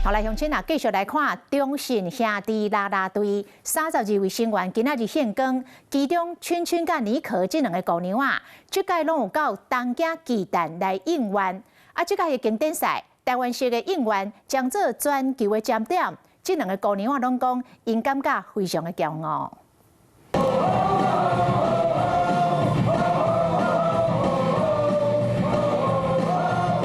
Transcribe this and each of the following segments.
好來，鄉親啊，繼續來看中信兄弟啦啦隊32位成員今仔日獻光，其中春春佮妮可這兩个姑娘啊，這屆攏有到東京巨蛋來應援。啊，這屆的經典賽，台灣式的應援將做全球的焦點。這兩个姑娘啊，攏講𪜶感覺非常的驕傲。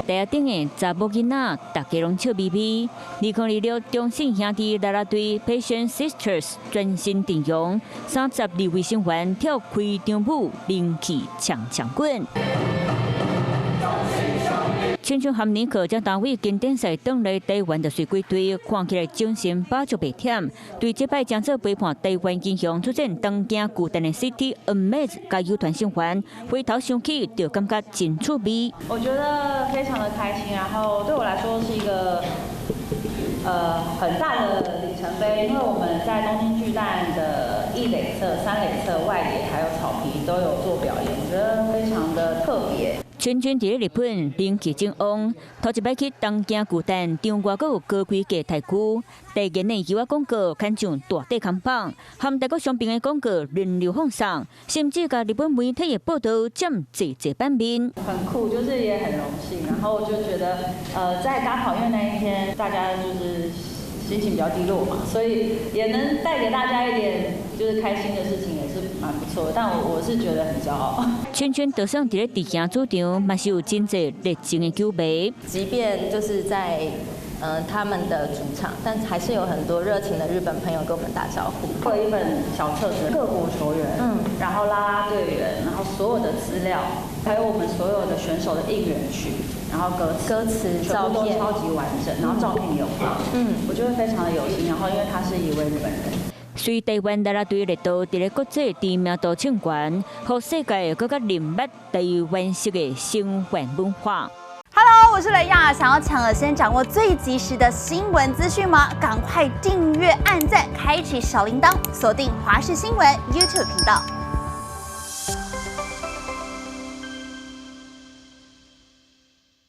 台仔頂的查某囡仔，大家攏笑眯眯。2026中信兄弟啦啦隊 Passion Sisters 全新陣容，32位成員跳開場舞，人氣強強滾。春春和妮可將單位經典賽轉來台灣就隨歸隊，看起來精神飽足袂忝。對這擺將做陪伴台灣英雄出戰東京巨蛋的 City Amaze 加油團成員，回頭想起就感覺真趣味。我覺得非常的開心，然後對我來說是一個很大的里程碑，因為我們在東京巨蛋的一壘側、三壘側、外野還有草皮都有做表演，我覺得非常的特別。春春佇咧日本人氣正旺，頭一擺去東京巨蛋，場外閣有高規格台區，代言的油仔廣告牽上大塊看板，和台國商品的廣告輪流放送，甚至共日本媒體的報道佔濟濟版面。很酷，就是也很榮幸，然後就覺得，在大考院那一天，大家就是心情比較低落嘛，所以也能帶給大家一點就是開心的事情，也是蠻不錯的。但我是覺得很驕傲。春春就算佇咧地行主場，嘛是有真濟熱情的球迷。即便就是在他們的主場，但還是有很多熱情的日本朋友跟我們打招呼。會有一本小冊子，各國球員，然後啦啦隊員，然後所有的資料，還有我們所有的選手的應援曲，然後歌詞、歌詞、照片超級完整，然後照片也有放，我覺得非常的有心。然後因為他是一位日本人。隨台灣啦啦隊熱度佇咧國際知名度衝懸，予世界閣較認捌台灣式的聲援文化。 Hello，我是雷亞，想要搶先掌握最及時的新聞資訊嗎？趕快訂閱、按讚、開啟小鈴鐺，鎖定華視新聞 YouTube 頻道。